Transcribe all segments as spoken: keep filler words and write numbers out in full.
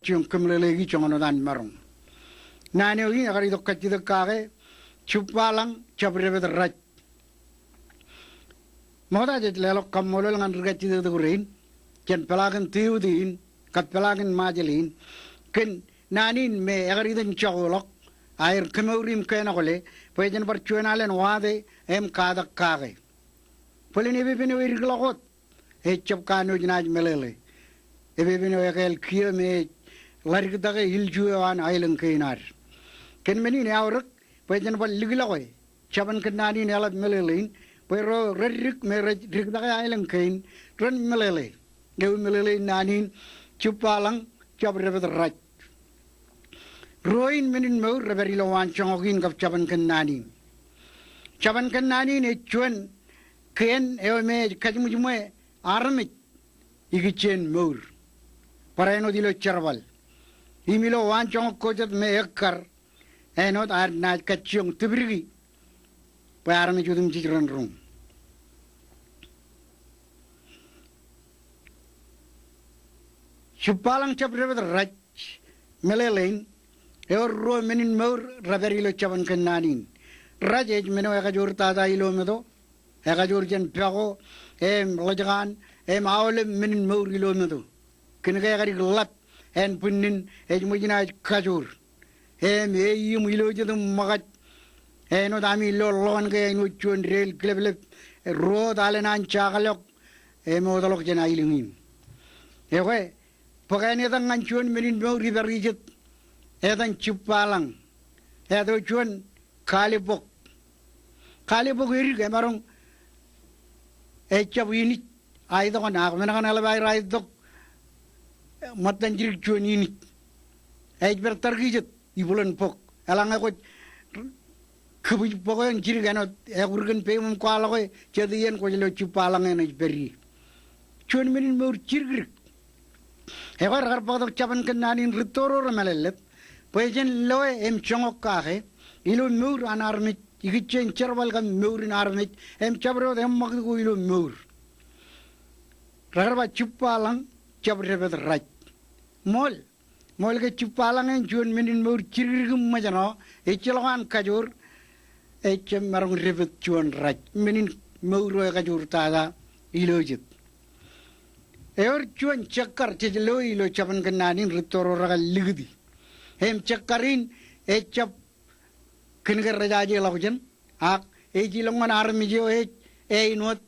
Jab kōmeḷeḷeiki joñan wōt an maroñ. Naan eo in ekar itok kajjitōk kake, Jibbaḷañ Jab Depet Raj. Ṃokta jej leḷọk kaṃṃoolol ñan ri kajjitōk rein, jān peḷaakin Tiote in, kab peḷaakin Ṃajeḷ in, kōn naan in me ekar itok in jọkḷọk, aer kōmour im kōnono, bwe jen bar juon alen wate im katak kake. Bōlen epepen eo edik ḷọk wōt, ejjab kanooj naaj meḷeḷe. Epepen eo ekāāl kiiō me ej ḷadiktake ilju eo an aelōñ kein ad. Kōn men in eaorōk, bwe jen bar likḷọke, jabōn kōnnaan in eḷap meḷeḷein, bwe ro reddik me rej diktake aelōñ kein, ren meḷeḷe. Ewi meḷeḷein naan in, Jibbaḷañ Jab Depet Raj. Ruo in men in mour rej pād ilo waanjoñak in kab jabōn kōnnaan in. Jabōn kōnnaan in ej juon kien eo me ej kajjimjime armej ikijjien mour. Barāinwōt ilo jerbal. Im ilo waanjoñak ko jet me ekkar, āinwōt ad naaj kajjioñ tipdiki bwe armej otemjej ren roñ. Jibbaḷañ Jab Depet Raj, meḷeḷein, ewōr ruo men in mour rej pād ilo jabōn kōnnaan in. Raj ej men eo ekajoor tata ilo meto, ekajoor jān pako, im ḷōjkan, im aolep men in mour ilo meto. Kōnke ekadik ḷap ānbwinnin, ej ṃōj naaj kajoor. Im eimej ilo jet im ṃōkaj. Āinwōt ami lo ḷọk ke āinwōt juon deel kileplep, ruo wōt alen an jakḷọk, im wōtlọk jān aelōñ in. Ekwe, bōk āne etan ñan juon men in mour ippāer ijet, etan Jibbaḷañ. Etan juon kalebok. Kalebok edik emaroñ ejjab inij aetok ñan ak men kaṇ eḷap aer aetok ṃōttan jidik juon inij. Ej pād tarkijet ibwilōn bok. Eḷaññe kwōj kōbwij bok eoon jidik āinwōt ekwe ri kōn peim im kwaḷọke jet iien kwōj lo Jibbaḷañ eṇ ej pād ie. Juon men in mour jidikdik. Ekwe rekar bōktok jabōn kōnnaan in rūtto ro remālōtlōt bwe jen loe im joñak kake ilo mour an armej ikijjien jerbal kab mour in armej im jabdewōt eṃṃakūt ko ilo mour. Rekar ba Jibbaḷañ Jab Depet Raj. Ṃool, ṃool ke Jibbaḷañ eṇ juon men in mour jidikdik im ṃōjṇọ, ejjeḷọk an kajoor, ejjab maroñ depet juon raj, men in mour eo ekajoor tata ilo jet. Ewōr juon jekkar jej loe ilo jabōn kōnnaan in rūtto ro rekar likūti. Im jekkar in ejjab kōnke rejajeḷọkjeṇ, ak ej ilọk ñan armej eo ej āinwōt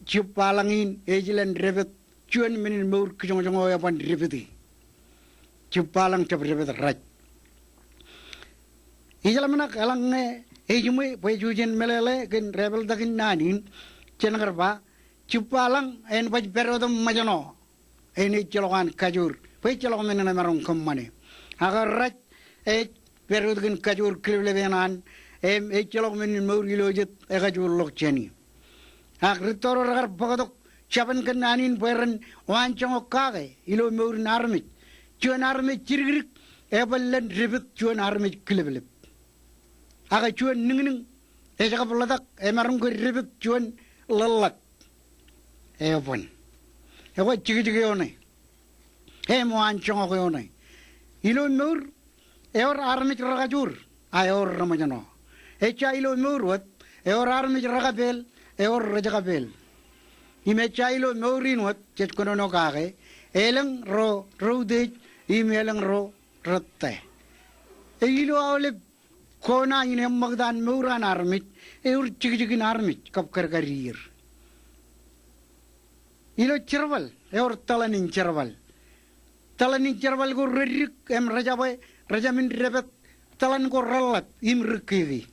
Jibbaḷañ in ej len depet juon men in mour kijoñjoñ eo eban depeti. Jibbaḷañ Jab Depet Raj. Ijeḷā men ak eḷaññe ejiṃwe bwe jej meḷeḷe kōn dāpḷọk in naan in, jen kar ba, Jibbaḷañ eṇ baj pād wōt im ṃōjṇọ. Eṇ ejjeḷọk an kajoor, bwe ejjeḷọk men eṇ emaroñ kōṃṃane. Ak raj ej pād wōt kōn kajoor kileplep eṇ an, im ejjeḷọk men in mour ilo jet ekajoorḷọk jāni. Ak rūtto ro rekar bōktok jabōn kōnnaan in bwe ren waanjoñak kake ilo mour in armej. Juon armej jidikdik eban len depet juon armej kileplep. Ak juon niñniñ ej kab ḷotak emaroñ ke depet juon ḷōḷḷap. Eban. Ekwe jikjik eo ṇe. Im waanjoñak eo ṇe. Ilo mour, ewōr armej rekajoor, a ewōr reṃōjṇọ. Ejja ilo mour wōt, ewōr armej rekapeel, ewōr rejkapeel. Im ejja ilo mour in wōt, jej kōnono kake, elōñ ro reutiej, im elōñ ro rettā. Ilo aolep kona in eṃṃakūt an mour an armej, ewōr jikjik in armej kab kadkadier. Ilo jerbal, ewōr tōḷan in jerbal. Tōḷan in jerbal ko reddik im rejabwe, rejamin depet, tōḷan ko reḷḷap im rikkiki.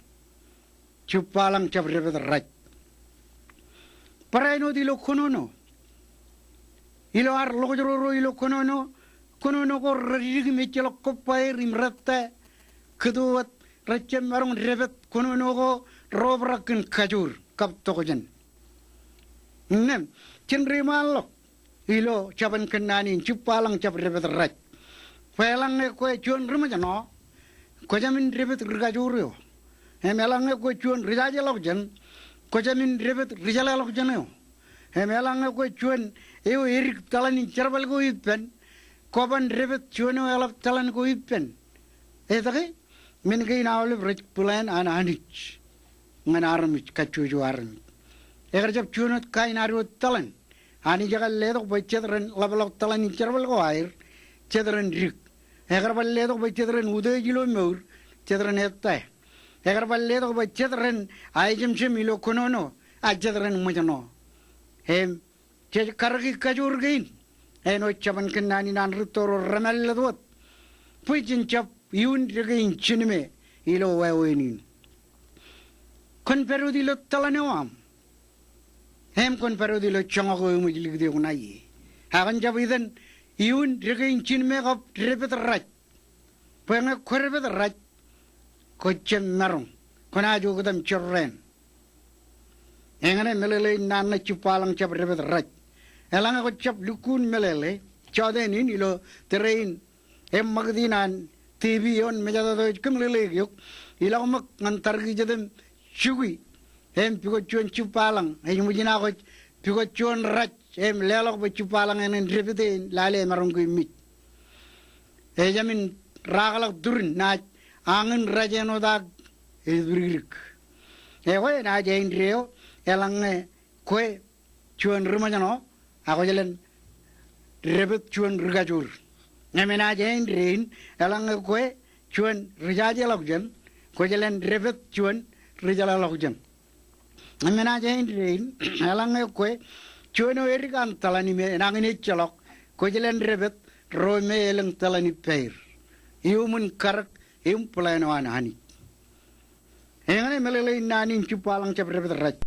Jibbaḷañ Jab Depet Raj. Barāinwōt ilo kōnono. Ilo ad ḷokjro ro ilo kōnono, kōnono ko reddik im ejjeḷọk kobbaer im rettā, kōto wōt, rejjab maroñ depet kōnono ko ro obrak kōn kajoor kab tokjān. Innām, jen reiṃaanḷọk ilo jabōn kōnnaan in Jibbaḷañ Jab Depet Raj. Bwe eḷaññe kwe juon ri ṃōjṇọ, kwōjamin depet ri kajoor eo. Im eḷaññe kwe juon ri jajeḷọkjeṇ, kwōjamin depet ri jeḷāḷọkjeṇ eo. Im eḷaññe kwe juon eo edik tōḷan in jerbal ko ippān, kobban dāpet juon eo eḷap tōḷan ko ippān. Etke? Men kein aolep rej plan an Anij ñan armej, kajjojo armej. Ekar jab juon wōt kain ad wōt tōḷan. Anij ekar letok bwe jet ren ḷapḷọk tōḷan in jerbal ko aer, jet ren dik. Ekar bar letok bwe jet ren utiej ilo mour, jet ren ettā. Ekar bar letok bwe jet ren aejemjem ilo kōnono, ak jet ren ṃōjṇọ. Im jej karōki kajoor kein āinwōt jabōn kōnnaan in an rūtto ro remālōtlōt wōt bwe jen jab iuun dān kein jinmē ilo wāween in. Kwōn pād wōt ilo tōḷan eo aṃ im kwōn pād wōt ilo joñak eo eṃōj likūt eok ṇae. Ak kwōn jab itōn iuun dān kein jinmē kab dāpet raj. Bwe ñe kwō dāpet raj, kwō jab maroñ, kwōnaaj oktak im jorrāān. Eñṇe meḷeḷein naan ṇe jibbaḷañ jab dāpet raj. Eḷaññe kwō jab lukkuun meḷeḷe, jọteen in ilo tōre in, im ṃakūt in an TV eo ej mejatoto ej kōmeḷeḷeik eok, ilọk ṃōk ñan tarkijet im jukwi, im pukot juon jibbaḷañ ej ṃōj in ak kwōj pukot juon raj im leḷọk bwe jibbaḷañ eṇ en dāpet e in lale emaroñ ke mej. Ejāmin raakḷọk turin naaj añin raj āinwōt ak ej bidikdik. Ekwe enaaj āindein eo, eḷaññe kwe juon ri ṃōjṇọ, ak kwō jelōn dāpet juon ri kajoor. Im enaaj āindein, eḷaññe kwe juon ri jajeḷọkjeṇ, kwō jelōn dāpet juon ri jeḷāḷọkjeṇ. Im enaaj āindein, eḷaññe kwe juon eo edik an tōḷan im enañin ejjeḷọk, kwō jelōn dāpet ro me elōñ tōḷan ippāer. Iuṃwin karōk im plan eo an Anij. Eñṇe meḷeḷein naan in jibbaḷañ jab dāpet raj.